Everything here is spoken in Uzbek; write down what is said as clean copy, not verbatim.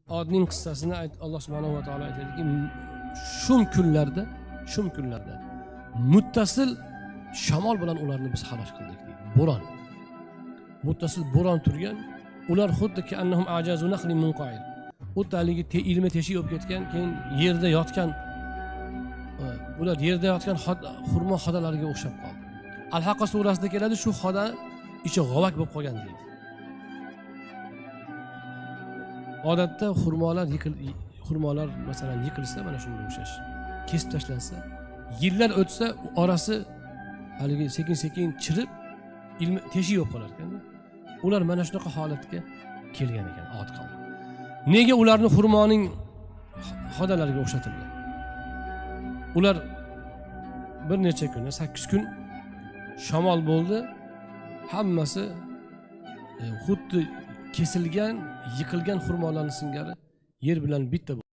Odning qissasini Alloh subhanahu va taolo aytadiki, shum kunlarda muttasil shamol bilan ularni biz halok qildik deydi. Bo'ron. Muttasil bo'ron turgan, ular xuddiki annahum ajazu naxlin munqa'ir. Xuddi haligi ilmi teshik bo'lib ketgan, keyin yerda yotgan, ular yerda yotgan xurmo xodalariga o'xshab qoldi. Al-Haqqa surasida keladi, shu xoda ichi g'ovak bo'lib qolgan deydi. Odatda xurmolar masalan yiqilsa, mana shunga o'xshash kesib tashlansa, yillar o'tsa orasi haligi sekin-sekin chirib, ilmi teshik bo'lib qolar ekanda. Ular mana shunaqa holatga kelgan ekan Od qavmi. Nega ularni xurmoning xodalariga o'xshatilgan? Ular bir necha kun, 8 kun shamol bo'ldi, hammasi xuddi kesilgan, yiqilgan xurmolarni singari yer bilan bitta